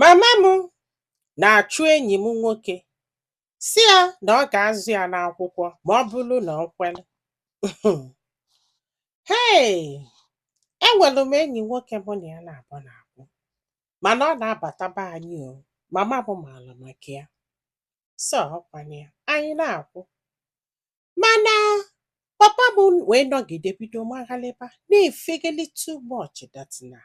Mama m na-achụ enyi m nwoke, sị ya na ọ ga-azụ ya n'akwụkwọ ma ọ bụrụ na ọ kwelụ. Hey! Enwelu m enyi nwoke mụ na ya na-abụ na-akwụ, mana ọ na-abata be anyị o. Mama m maara maka ya. So ọkwanụ ya, anyị na-akwụ. Mana papa m wee nọgide bido maghalịba na-efegeli too much that na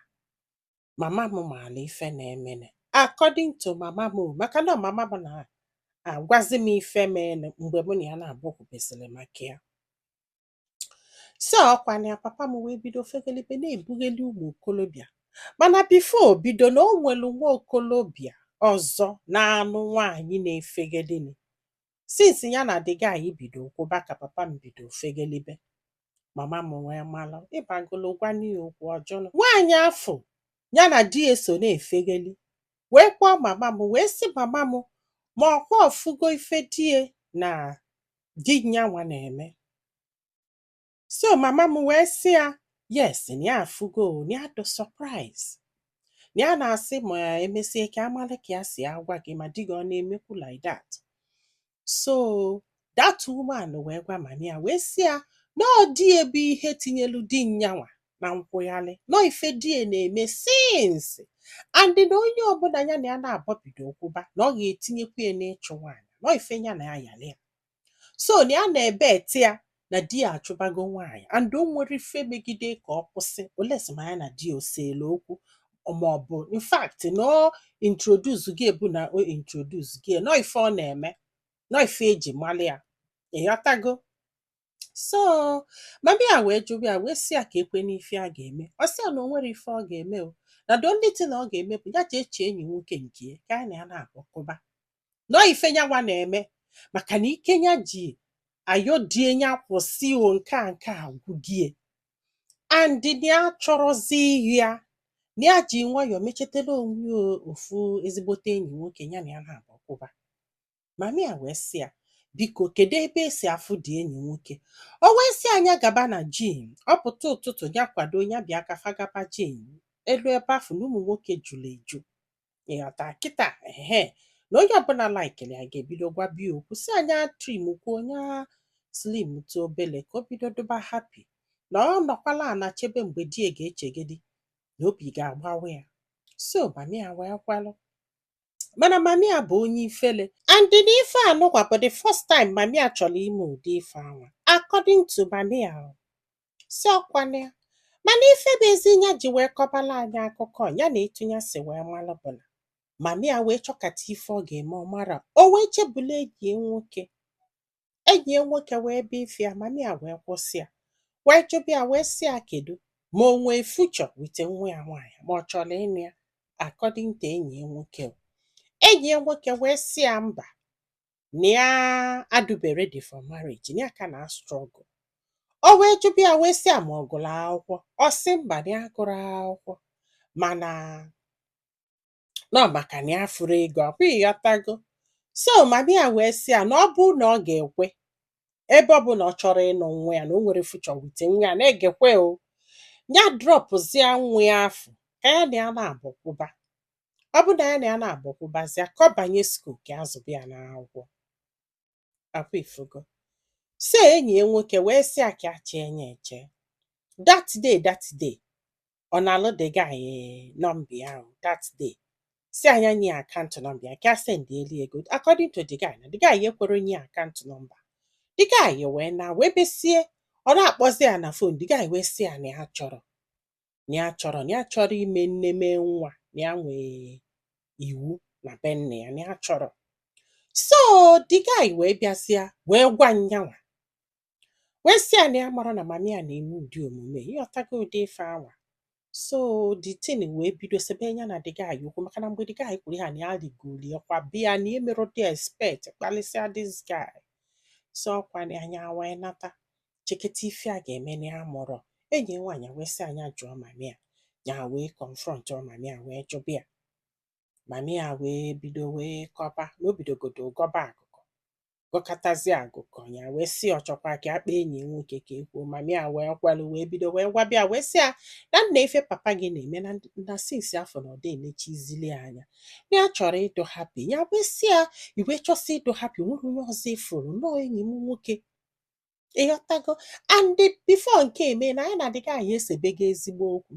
mama m maara ife na-emenụ. According to mama m o, maka na ọ mama m na-agwazi m ife menụ mgbe mụ na ya na-abụ kwubesịrị maka ya. So ọkwanụ ya, papa m wee bido fegelibe na-ebugheli ụmụ okolobịa. Mana before o bido, na o nwelu nwa okolobịa ọzọ na-anụ nwaanyị na-efegelini. Since ya na the guy bido kwụba ka papa m bido fegelibe. Mama m wee malụ ịbagolo gwanụ ya okwu, ọ jụnụ. Nwaanyị afụ ya na di ya so na-efegeli wee kpọọ mama m, wee sị mama m ma ọkwa ọfụgo ife di ya na di nyanwa na-eme. So mama m wee sị ya yes, na ya afụgo o, na ya dị surprise. Na ya na-asị ma emesie ka amalụ ka ya si agwa gị ma di gị ọ na-emekwu like that. So that woman wee gwa mama ya, wee sị ya na ọ di ya bụ ihe tinyelu di nyanwa na nkwụghalị, nọ ife di ya na-eme since, and na onye ọbụla ya na ya na-abọ bido kwụba na ọ ga-etinyekwu ya n'ịchụ nwaanyị, nọ ife ya na ya yalị ya. So na ya na-ebe eti ya na di ya achụbago nwaanyị and o nwere ife megide ka ọ kwụsị unless ma ya na di ya o seelu okwu, ma ọ bụ in fact na o introduce gị ebu na o introduce gị, nọ ife ọ na-eme, nọ ife eji malụ ya, ịghọtago? So mama ya wee jụba ya, wee sị ya ka ekwe n'ife a ga-eme. Ọ sị ya na o nwere ife ọ ga-eme o, na the only thing ọ ga-eme bụ ya jee chee enyi nwoke nke ya ka ya na ya na-akpọkọba, nọọ ife nyanwa na-eme, maka na ike ya ji ayọ die ya kwụsị o, nke a gwụgie, and na ya chọrọzi ya na ya ji nwayọọ mechetara onwe ya ofu ezigbote enyi nwoke ya na ya na-agbakọba. Mama ya wee sị ya, biko, kedu ebe esi afụ dị enyi nwoke? O wee sị anya gaba na gym, ọ pụta ụtụtụ, ya kwado ya bịa ka fa gaba gym. Elu ebe afụ na ụmụ nwoke jụrụ eju, ịghọta kịta? Ehe, na onye ọbụla laikiri ya ga-ebido gwa bia okwu, si anya trim kwuo onye slim too obele ka o bido doba happy, na ọ nọkwala ana chebe mgbe di ya ga-echegedi na obi ga-agbawa ya. So mami ya wee kwalụ, mana mami ya bụ onye ifele, and na ife anụkwa bụ the first time mami ya chọrọ ime ụdị ife anwa, according to mami ya o. Si ọkwana ya, mana ife bụ ezi ya ji wee kọbala anyị akụkọ ya na etu ya si wee malụ bụ na mami ya wee chọkata ife ọ ga-eme, ọ mara, o wee chebula enyi ya nwoke. Enyi ya nwoke wee bịa ife ya, mami ya wee kwụsị ya, wee jụba ya, wee sị ya kedu ma o nwee future with nwa ya nwaanyị, ma ọ chọrọ ịnụ ya, according to enyi ya nwoke o. Enyi ya nwoke wee sị ya mba, na ya adụbe ready for marriage, na ya ka na struggle. O wee jụba ya, wee sị ya ma ọ gụrụ akwụkwọ. Ọ sị mba, na ya gụrụ akwụkwọ, mana nọ maka na ya furu ego ọ bụ, ịghọtago? So mami ya wee sị ya na ọ bụ na ọ ga-ekwe, ebe ọ bụ na ọ chọrọ ịnụ nwa ya, na o nwere future with nwa ya, na-egekwe o, ya dropụzia nwa ya afụ ka ya na ya na-abụkwụba. Ọ bụ na ya na ya na-abụkwụbazịa, ka ọ banye school ka azụba ya n'akwụkwọ akwa ifugo. So enyi ya nwoke wee sị ya ka ya chee ya eche. That day ọ na-alụ the guy nọmba ya ahụ that day, si anya nye ya account number ya ka a sendieli ego. According to the guy, na the guy ekwere nye ya account number. The guy wee na wee besie, ọ na-akpọzi ya na phone. The guy wee sị ya na ya chọrọ, na ya chọrọ, na ya chọrọ ime nne mee nwa, na ya nwee iwu na be nna ya, na ya chọrọ. So the guy wee bịazịa wee gwa nyanwa, wee sị ya na ya mara na mami ya na-eme ụdị omume, ịghọtago, ụdị ife anwa. So the thing wee bido sebe ya na the guy okwu, maka na mgbe the guy kwuru ya na ya rigolie kwa bịa na emerụ dị expect kpalịsịa this guy. So ọkwa na anya wee nata cheketa ife a ga-eme na ya mụrọ. Enyi ya nwaanyị wee sị anya jụọ mami ya. Ya wee confront mami ya, wee jụba ya. Mami ya wee bido wee kọba na o bidogodo gọba akụkọ. Gụkọtazie agụkọ ya wee sị ọ chọkwa ka akpa enyi ya nwoke ka e kwuo. Mami ya wee kwelu, wee bido wee gwabịa, wee sị ya na nna, ife papa gị na-eme na since afọ na ọ dị emechizili ya anya, na ya chọrọ ịdụ happy. Ya wee sị ya, iwe chọsị ịdụ happy, nwere onye ọzọ ifuru nnọọ enyi m nwoke, ịghọtago? And before nke eme na anyị na adịghị anyị esebego ezigbo okwu.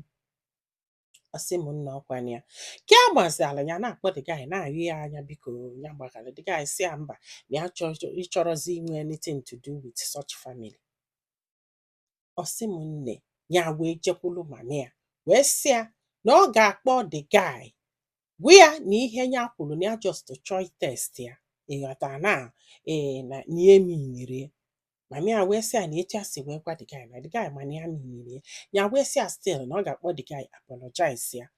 Ọ sị m nna, ọkwana ya ka a gbaziala ya na-akpọ the guy, na-ayụ ya anya, biko ya gbaghara. The guy sị ya mba, na ya ịchọrọzi inwe anything to do with such family. Ọ sị m nne, ya wee jekwulu mami ya, wee sị ya na ọ ga-akpọ the guy, gwa ya na ihe ya kwuru, na ya just chọọ test ya, ịghọta? Na ee, na ihe miniri ya. Mami ya wee sị ya na etu ya si wee gwa the guy, na the guy mana ya miniri ya. Ya wee sị ya still na ọ ga-akpọ the guy, apologize ya.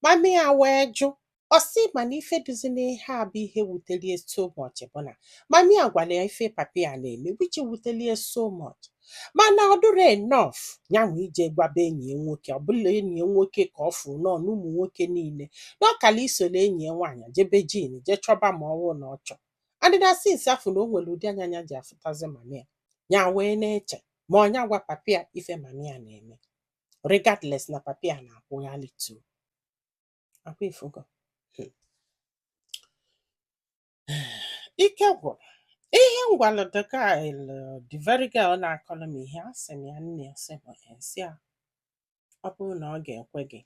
Mami ya wee jụ. Ọ sị mana ife duzi n'ihe a bụ ihe wutelie so much bụ na mami ya gwara ya ife papi ya na-eme, which wutelie so much, mana ọ dụrụ enough ya nwe ije gwaba enyi ya nwoke. Ọ bụla enyi ya nwoke ka ọ fụ nọ n'ụmụ nwoke niile, na ọ kala isola enyi ya nwaanyị jebe jin jee chọba, ma ọwụ na ọ chọ adịda. Since afọ na o nwere ụdị anya ya ji afụtazi mami ya, ya wee na-eche ma ọnya gwa papi ya ife mami ya na-eme, regardless na papi ya na-akwụghalị tu akwa ifugo. Ike gwụrụ. Ihe m gwara the guy, the very girl na-akọrọ m ihe a, sị m ya nne, sị m nsị a, ọ bụrụ na ọ ga-ekwe gị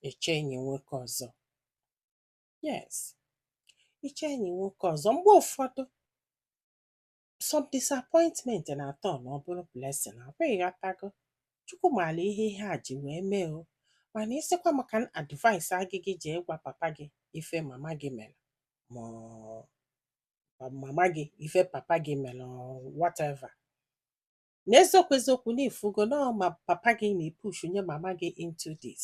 ịchọ enyi nwoke ọzọ, yes, ịchọ enyi nwoke ọzọ. Mgbe ụfọdụ some disappointment na-atọ na ọ bụrụ blessing, akwa ịghọtago? Chukwu maara ihe ihe a ji wee mee o. Mana ịsịkwa maka advice agịgị jee gwa papa gị ife mama gị mere, ma ọ mama gị ife papa gị mere or whatever, n'eziokwu eziokwu na ifugo nọọ ma papa gị na-epush nye mama gị into this.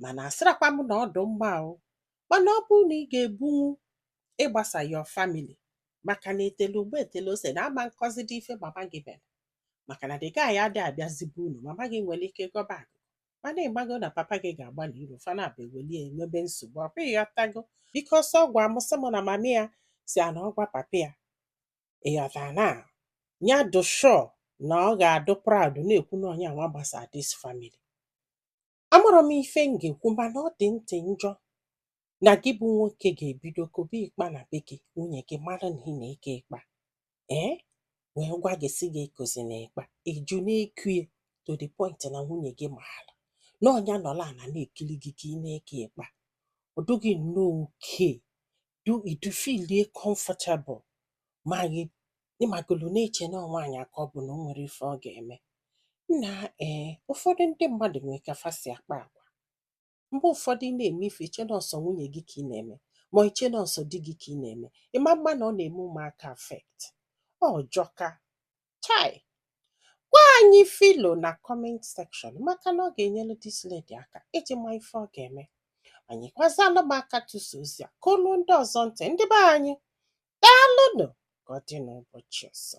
Mana asịrakwa m na ọ dị mma o, mana ọ bụrụ na ị ga-ebunwu ịgbasa your family, maka na etele ugbo etele ose na ama nkọzi dị ife mama gị mere, maka na the guy adịghị abịazibe unu. Mama gị nwere ike gọba akụ, mana ịgbago na papa gị ga-agbalị iro fana abụ ewelie enwebe nsogbu. Ọ bụ ịghọtago? Because ọ gwa m, sị m na mami ya si a na ọ gwa papa ya, ịghọta, na ya dị sure na ọ ga-adụ proud na-ekwu na onye anwa gbasa this family. Amarọ m ife m ga-ekwu, mana ọ dị ntị njọ na gị bụ nwoke ga-ebido kobe ịkpa na be gị, nwunye gị mara na ị na-eke ịkpa, ee, wee gwa gị sị gị ekozina ịkpa, ịjụ na-ekue to the point na nwunye gị maara na ọnya nọrọ ala na-ekiri gị ka ị na-eke ịkpa. Ọ dụghị nnọọ oke du idu feelie comfortable, ma gị ịmagolo na-eche na ọ nwaanyị ka ọ bụ na o nwere ife ọ ga-eme nna. Ee, ụfọdụ ndị mmadụ nwere ka fa si akpa agwa. Mgbe ụfọdụ ị na-eme ife, iche na ọsọ nwunye gị ka ị na-eme, ma iche na ọsọ di gị ka ị na-eme. Ịma mma na ọ na-eme ụmụaka affect. Ọ jọka chai. Gwa anyị filo na comment section, maka na ọ ga-enyere this lady aka iji ma ife ọ ga-eme. Anyị kwazalụ m aka tụsa ozi a ka olu ndị ọzọ ntị. Ndị be anyị, daalụnụ. Ka ọ dị n'ụbọchị ọzọ.